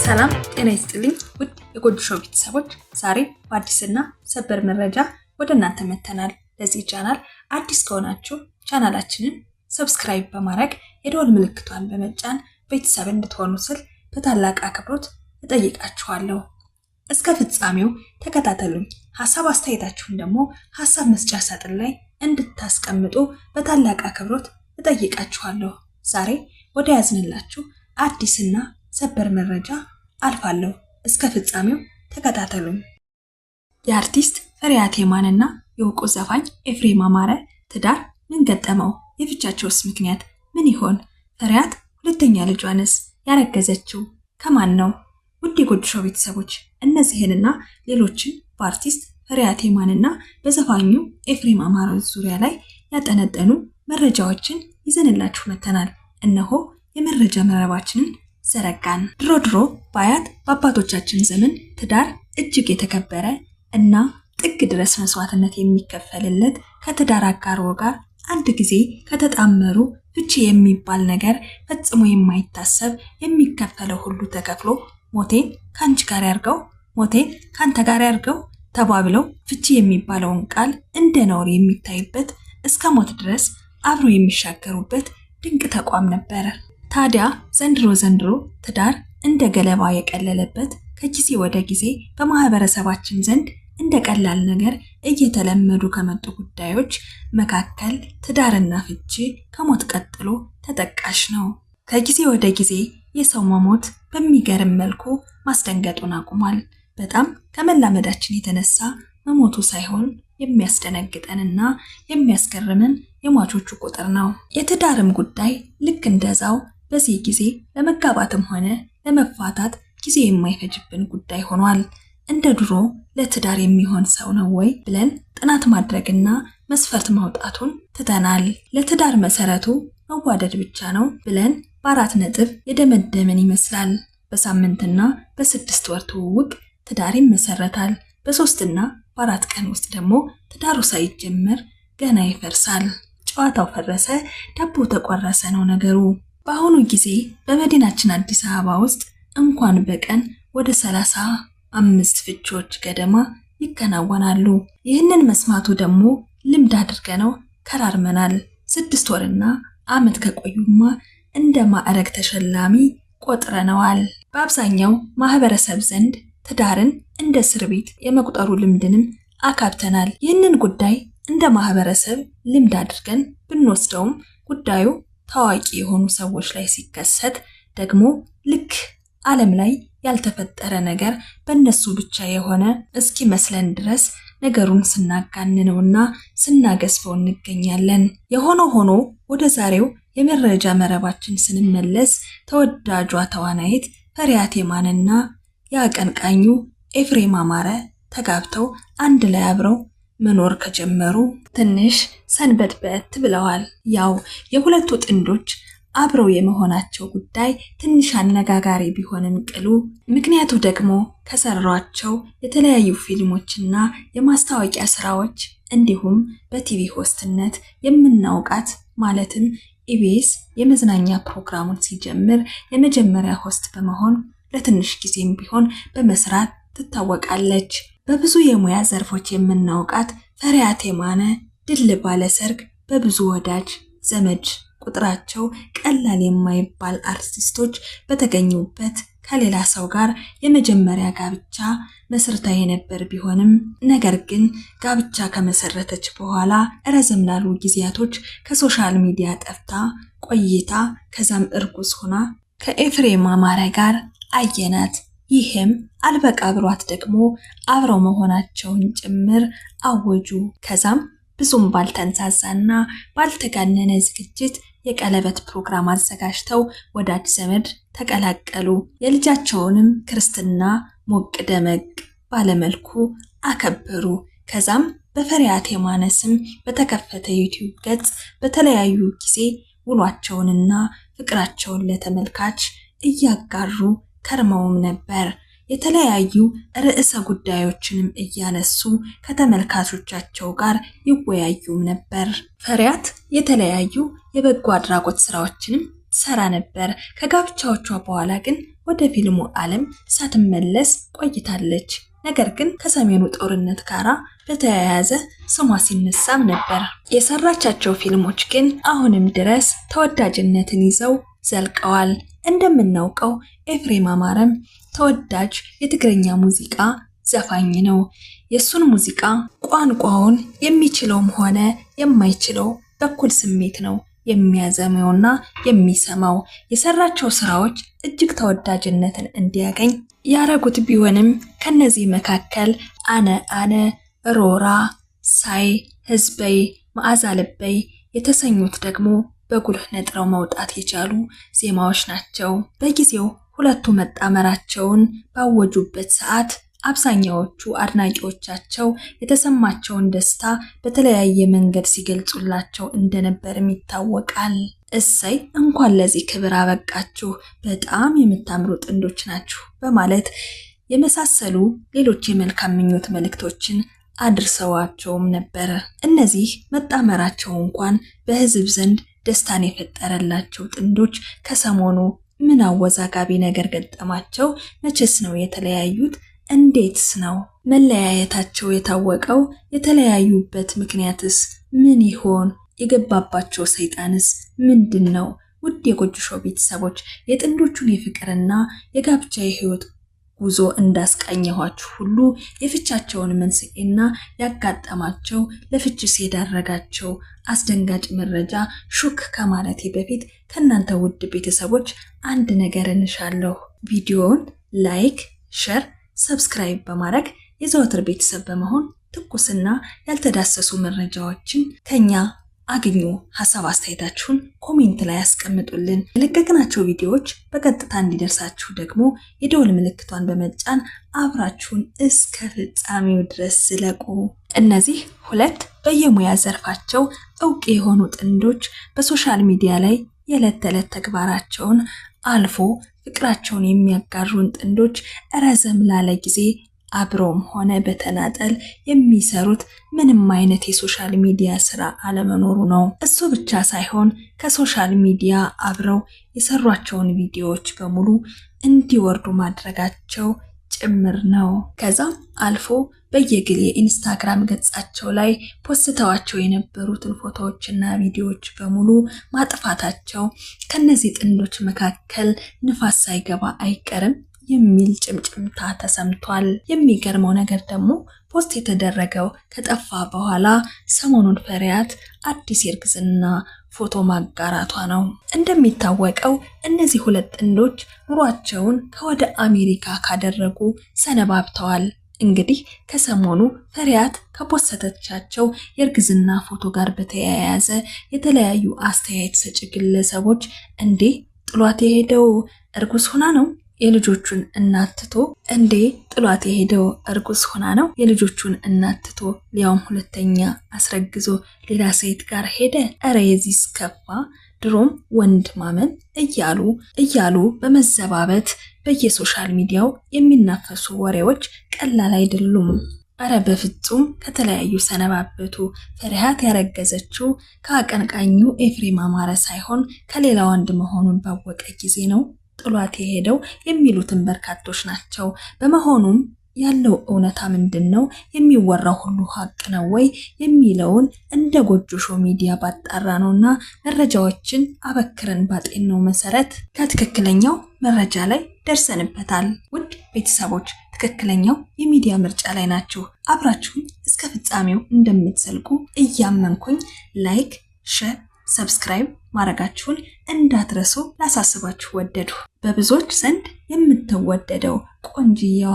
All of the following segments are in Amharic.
ሰላም ጤና ይስጥልኝ ውድ የጎጆ ሾው ቤተሰቦች፣ ዛሬ በአዲስና ሰበር መረጃ ወደ እናንተ መጥተናል። ለዚህ ቻናል አዲስ ከሆናችሁ ቻናላችንን subscribe በማድረግ የደወል ምልክቷን በመጫን ቤተሰብ እንድትሆኑ ስል በታላቅ አክብሮት እጠይቃችኋለሁ። እስከ ፍጻሜው ተከታተሉኝ። ሀሳብ አስተያየታችሁን ደግሞ ሀሳብ መስጫ ሳጥን ላይ እንድታስቀምጡ በታላቅ አክብሮት እጠይቃችኋለሁ። ዛሬ ወደ ያዝንላችሁ አዲስና ሰበር መረጃ አልፋለሁ። እስከ ፍጻሜው ተከታተሉኝ። የአርቲስት ፈሪሃት የማነና የእውቁ ዘፋኝ ኤፍሬም አማረ ትዳር ምን ገጠመው? የፍቻቸውስ ምክንያት ምን ይሆን? ፈሪሃት ሁለተኛ ልጇንስ ያረገዘችው ከማን ነው? ውድ የጎጆ ሾው ቤተሰቦች፣ እነዚህንና ሌሎችን በአርቲስት ፈሪሃት የማንና በዘፋኙ ኤፍሬም አማረ ዙሪያ ላይ ያጠነጠኑ መረጃዎችን ይዘንላችሁ መጥተናል። እነሆ የመረጃ መረባችንን ዘረጋን። ድሮ ድሮ በአያት በአባቶቻችን ዘመን ትዳር እጅግ የተከበረ እና ጥግ ድረስ መስዋዕትነት የሚከፈልለት፣ ከትዳር አጋርዎ ጋር አንድ ጊዜ ከተጣመሩ ፍቺ የሚባል ነገር ፈጽሞ የማይታሰብ፣ የሚከፈለው ሁሉ ተከፍሎ ሞቴን ከአንቺ ጋር ያርገው፣ ሞቴን ከአንተ ጋር ያርገው ተባብለው ፍቺ የሚባለውን ቃል እንደ ነውር የሚታይበት፣ እስከ ሞት ድረስ አብረው የሚሻገሩበት ድንቅ ተቋም ነበረ። ታዲያ ዘንድሮ ዘንድሮ ትዳር እንደ ገለባ የቀለለበት፣ ከጊዜ ወደ ጊዜ በማህበረሰባችን ዘንድ እንደ ቀላል ነገር እየተለመዱ ከመጡ ጉዳዮች መካከል ትዳርና ፍቺ ከሞት ቀጥሎ ተጠቃሽ ነው። ከጊዜ ወደ ጊዜ የሰው መሞት በሚገርም መልኩ ማስደንገጡን አቁሟል። በጣም ከመላመዳችን የተነሳ መሞቱ ሳይሆን የሚያስደነግጠንና የሚያስገርመን የሟቾቹ ቁጥር ነው። የትዳርም ጉዳይ ልክ እንደዛው በዚህ ጊዜ ለመጋባትም ሆነ ለመፋታት ጊዜ የማይፈጅብን ጉዳይ ሆኗል። እንደ ድሮ ለትዳር የሚሆን ሰው ነው ወይ ብለን ጥናት ማድረግና መስፈርት ማውጣቱን ትተናል። ለትዳር መሰረቱ መዋደድ ብቻ ነው ብለን በአራት ነጥብ የደመደምን ይመስላል። በሳምንትና በ6 ወር ትውውቅ ትዳር ይመሰረታል። በ3ና በ4 ቀን ውስጥ ደግሞ ትዳሩ ሳይጀመር ገና ይፈርሳል። ጨዋታው ፈረሰ፣ ዳቦ ተቆረሰ ነው ነገሩ። በአሁኑ ጊዜ በመዲናችን አዲስ አበባ ውስጥ እንኳን በቀን ወደ 35 ፍቺዎች ገደማ ይከናወናሉ። ይህንን መስማቱ ደግሞ ልምድ አድርገነው ከራርመናል። 6 ወርና ዓመት ከቆዩማ እንደ ማዕረግ ተሸላሚ ቆጥረነዋል። በአብዛኛው ማህበረሰብ ዘንድ ትዳርን እንደ እስር ቤት የመቁጠሩ ልምድንም አካብተናል። ይህንን ጉዳይ እንደ ማህበረሰብ ልምድ አድርገን ብንወስደውም ጉዳዩ ታዋቂ የሆኑ ሰዎች ላይ ሲከሰት ደግሞ ልክ ዓለም ላይ ያልተፈጠረ ነገር በእነሱ ብቻ የሆነ እስኪመስለን ድረስ ነገሩን ስናጋንነውና ስናገዝፈው እንገኛለን። የሆነ ሆኖ ወደ ዛሬው የመረጃ መረባችን ስንመለስ ተወዳጇ ተዋናይት ፈሪሃት የማነና የአቀንቃኙ ኤፍሬም አማረ ተጋብተው አንድ ላይ አብረው መኖር ከጀመሩ ትንሽ ሰንበትበት ብለዋል። ያው የሁለቱ ጥንዶች አብረው የመሆናቸው ጉዳይ ትንሽ አነጋጋሪ ቢሆንም ቅሉ ምክንያቱ ደግሞ ከሰሯቸው የተለያዩ ፊልሞችና የማስታወቂያ ስራዎች እንዲሁም በ TV host ነት የምናውቃት፣ ማለትም ኢቢኤስ የመዝናኛ ፕሮግራሙን ሲጀምር የመጀመሪያ host በመሆን ለትንሽ ጊዜም ቢሆን በመስራት ትታወቃለች። በብዙ የሙያ ዘርፎች የምናውቃት ፈሪሃት የማነ ድል ባለ ሰርግ በብዙ ወዳጅ ዘመድ፣ ቁጥራቸው ቀላል የማይባል አርቲስቶች በተገኙበት ከሌላ ሰው ጋር የመጀመሪያ ጋብቻ መስርታ የነበር ቢሆንም፣ ነገር ግን ጋብቻ ከመሰረተች በኋላ ረዘም ላሉ ጊዜያቶች ከ social media ጠፍታ ቆይታ ከዛም እርጉዝ ሆና ከኤፍሬም አማረ ጋር አየናት። ይህም አልበቃ ብሏት ደግሞ አብረው መሆናቸውን ጭምር አወጁ። ከዛም ብዙም ባልተንዛዛና ባልተጋነነ ዝግጅት የቀለበት ፕሮግራም አዘጋጅተው ወዳጅ ዘመድ ተቀላቀሉ። የልጃቸውንም ክርስትና ሞቅ ደመቅ ባለመልኩ አከበሩ። ከዛም በፈሪሃት የማነ ስም በተከፈተ ዩቲዩብ ገጽ በተለያዩ ጊዜ ውሏቸውንና ፍቅራቸውን ለተመልካች እያጋሩ ከርመውም ነበር። የተለያዩ ርዕሰ ጉዳዮችንም እያነሱ ከተመልካቾቻቸው ጋር ይወያዩም ነበር። ፈሪሃት የተለያዩ የበጎ አድራጎት ስራዎችንም ትሰራ ነበር። ከጋብቻዎቿ በኋላ ግን ወደ ፊልሙ ዓለም ሳትመለስ ቆይታለች። ነገር ግን ከሰሜኑ ጦርነት ጋር በተያያዘ ስሟ ሲነሳም ነበር። የሰራቻቸው ፊልሞች ግን አሁንም ድረስ ተወዳጅነትን ይዘው ዘልቀዋል። እንደምናውቀው ኤፍሬም አማረም ተወዳጅ የትግርኛ ሙዚቃ ዘፋኝ ነው። የሱን ሙዚቃ ቋንቋውን የሚችለውም ሆነ የማይችለው በኩል ስሜት ነው የሚያዘመውና የሚሰማው። የሰራቸው ስራዎች እጅግ ተወዳጅነትን እንዲያገኝ ያረጉት ቢሆንም ከነዚህ መካከል አነ አነ፣ ሮራ፣ ሳይ፣ ህዝበይ፣ መዓዛ ልበይ የተሰኙት ደግሞ በጉልህ ነጥረው መውጣት የቻሉ ዜማዎች ናቸው። በጊዜው ሁለቱ መጣመራቸውን ባወጁበት ሰዓት አብዛኛዎቹ አድናቂዎቻቸው የተሰማቸውን ደስታ በተለያየ መንገድ ሲገልጹላቸው እንደነበርም ይታወቃል። እሰይ እንኳን ለዚህ ክብር አበቃችሁ፣ በጣም የምታምሩ ጥንዶች ናችሁ በማለት የመሳሰሉ ሌሎች የመልካም ምኞት መልእክቶችን አድርሰዋቸውም ነበር። እነዚህ መጣመራቸው እንኳን በህዝብ ዘንድ ደስታን የፈጠረላቸው ጥንዶች ከሰሞኑ ምን አወዛጋቢ ነገር ገጠማቸው? መቼስ ነው የተለያዩት? እንዴትስ ነው መለያየታቸው የታወቀው? የተለያዩበት ምክንያትስ ምን ይሆን? የገባባቸው ሰይጣንስ ምንድን ነው? ውድ የጎጆ ሾው ቤተሰቦች የጥንዶቹን የፍቅርና የጋብቻ የህይወት ጉዞ እንዳስቃኘኋችሁ ሁሉ የፍቻቸውን መንስኤና ያጋጠማቸው ለፍችስ የዳረጋቸው አስደንጋጭ መረጃ ሹክ ከማለቴ በፊት ከእናንተ ውድ ቤተሰቦች አንድ ነገር እንሻለሁ። ቪዲዮውን like፣ share፣ subscribe በማድረግ የዘወትር ቤተሰብ በመሆን ትኩስና ያልተዳሰሱ መረጃዎችን ከኛ አግኙ። ሀሳብ አስተያየታችሁን comment ላይ ያስቀምጡልን። የለቀቅናቸው ቪዲዮዎች በቀጥታ እንዲደርሳችሁ ደግሞ የደወል ምልክቷን በመጫን አብራችሁን እስከ ፍጻሜው ድረስ ዝለቁ። እነዚህ ሁለት በየሙያ ዘርፋቸው እውቅ የሆኑ ጥንዶች በ social media ላይ የዕለት ተዕለት ተግባራቸውን አልፎ ፍቅራቸውን የሚያጋሩን ጥንዶች ረዘም ላለ ጊዜ አብረውም ሆነ በተናጠል የሚሰሩት ምንም አይነት የ social media ስራ አለመኖሩ ነው። እሱ ብቻ ሳይሆን ከ social media አብረው የሰሯቸውን ቪዲዮዎች በሙሉ እንዲወርዱ ማድረጋቸው ጭምር ነው። ከዛም አልፎ በየግል የኢንስታግራም ገጻቸው ላይ ፖስተዋቸው የነበሩትን ፎቶዎችና ቪዲዮዎች በሙሉ ማጥፋታቸው ከነዚህ ጥንዶች መካከል ንፋስ ሳይገባ አይቀርም የሚል ጭምጭምታ ተሰምቷል። የሚገርመው ነገር ደግሞ post የተደረገው ከጠፋ በኋላ ሰሞኑን ፈሪያት አዲስ የእርግዝና ፎቶ ማጋራቷ ነው። እንደሚታወቀው እነዚህ ሁለት ጥንዶች ኑሯቸውን ከወደ አሜሪካ ካደረጉ ሰነባብተዋል። እንግዲህ ከሰሞኑ ፈሪያት ከፖስተቻቸው የእርግዝና ፎቶ ጋር በተያያዘ የተለያዩ አስተያየት ሰጪ ግለሰቦች እንዴ ጥሏት የሄደው እርጉዝ ሆና ነው የልጆቹን እናት ትቶ እንዴ ጥሏት የሄደው እርጉዝ ሆና ነው የልጆቹን እናት ትቶ ሊያውም ሁለተኛ አስረግዞ ሌላ ሴት ጋር ሄደ፣ እረ የዚህስ ከፋ፣ ድሮም ወንድ ማመን እያሉ በመዘባበት በየ social media ው የሚናፈሱ ወሬዎች ቀላል አይደሉም። እረ በፍጹም ከተለያዩ ሰነባበቱ። ፈሪሃት ያረገዘችው ከአቀንቃኙ ኤፍሬም አማረ ሳይሆን ከሌላ ወንድ መሆኑን ባወቀ ጊዜ ነው ጥሏት የሄደው የሚሉትን በርካቶች ናቸው። በመሆኑም ያለው እውነታ ምንድን ነው? የሚወራው ሁሉ ሀቅ ነው ወይ የሚለውን እንደ ጎጆ ሾው ሚዲያ ባጣራ ነውና መረጃዎችን አበክረን ባጤነው መሰረት ከትክክለኛው መረጃ ላይ ደርሰንበታል። ውድ ቤተሰቦች ትክክለኛው የሚዲያ ምርጫ ላይ ናችሁ። አብራችሁን እስከ ፍጻሜው እንደምትዘልቁ እያመንኩኝ like፣ share፣ subscribe ማድረጋችሁን እንዳትረሱ ላሳስባችሁ ወደድሁ። በብዙዎች ዘንድ የምትወደደው ቆንጅየዋ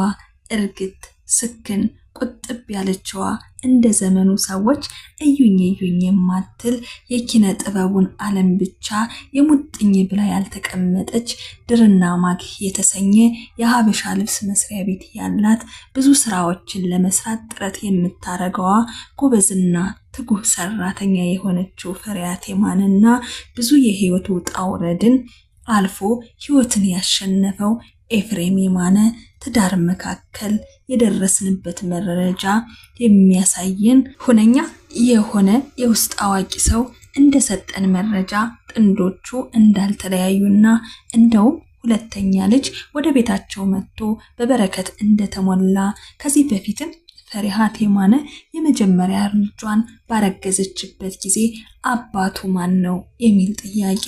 እርግት ስክን ቁጥብ ያለችዋ እንደ ዘመኑ ሰዎች እዩኝ እዩኝ የማትል የኪነ ጥበቡን ዓለም ብቻ የሙጥኝ ብላ ያልተቀመጠች ድርና ማግ የተሰኘ የሀበሻ ልብስ መስሪያ ቤት ያላት ብዙ ስራዎችን ለመስራት ጥረት የምታረገዋ ጎበዝና ትጉህ ሰራተኛ የሆነችው ፈሪያት የማንና ብዙ የህይወት ውጣ ውረድን አልፎ ህይወትን ያሸነፈው ኤፍሬም የማነ ትዳር መካከል የደረስንበት መረጃ የሚያሳየን ሁነኛ የሆነ የውስጥ አዋቂ ሰው እንደሰጠን መረጃ ጥንዶቹ እንዳልተለያዩና እንደውም ሁለተኛ ልጅ ወደ ቤታቸው መጥቶ በበረከት እንደተሞላ፣ ከዚህ በፊትም ፈሪሃት የማነ የመጀመሪያ ልጇን ባረገዘችበት ጊዜ አባቱ ማን ነው የሚል ጥያቄ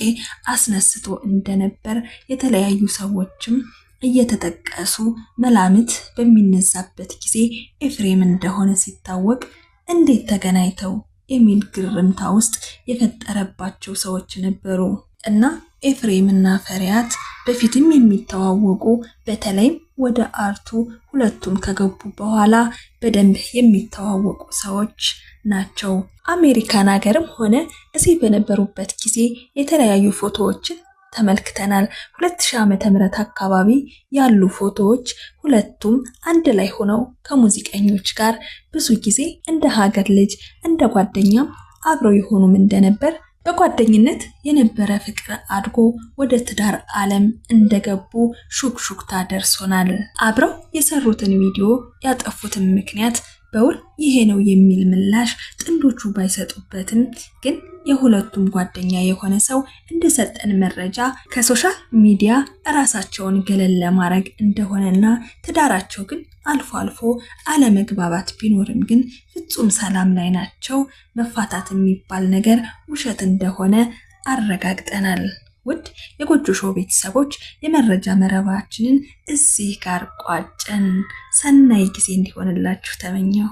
አስነስቶ እንደነበር፣ የተለያዩ ሰዎችም እየተጠቀሱ መላምት በሚነዛበት ጊዜ ኤፍሬም እንደሆነ ሲታወቅ እንዴት ተገናኝተው የሚል ግርምታ ውስጥ የፈጠረባቸው ሰዎች ነበሩ። እና ኤፍሬም እና ፈሪሃት በፊትም የሚተዋወቁ፣ በተለይም ወደ art ኡ ሁለቱም ከገቡ በኋላ በደንብ የሚተዋወቁ ሰዎች ናቸው። አሜሪካን ሀገርም ሆነ እዚህ በነበሩበት ጊዜ የተለያዩ ፎቶዎችን ተመልክተናል። 2000 ዓመተ ምህረት አካባቢ ያሉ ፎቶዎች ሁለቱም አንድ ላይ ሆነው ከሙዚቀኞች ጋር ብዙ ጊዜ እንደ ሀገር ልጅ እንደ ጓደኛም አብረው የሆኑም እንደነበር፣ በጓደኝነት የነበረ ፍቅር አድጎ ወደ ትዳር ዓለም እንደገቡ ሹክሹክታ ደርሶናል። አብረው የሰሩትን ቪዲዮ ያጠፉትን ምክንያት በውል ይሄ ነው የሚል ምላሽ ጥንዶቹ ባይሰጡበትም ግን የሁለቱም ጓደኛ የሆነ ሰው እንደሰጠን መረጃ ከ social media እራሳቸውን ገለል ለማድረግ እንደሆነና ትዳራቸው ግን አልፎ አልፎ አለመግባባት ቢኖርም ግን ፍጹም ሰላም ላይ ናቸው። መፋታት የሚባል ነገር ውሸት እንደሆነ አረጋግጠናል። ውድ የጎጆ ሾው ቤተሰቦች፣ የመረጃ መረባችንን እዚህ ጋር ቋጨን። ሰናይ ጊዜ እንዲሆንላችሁ ተመኘሁ።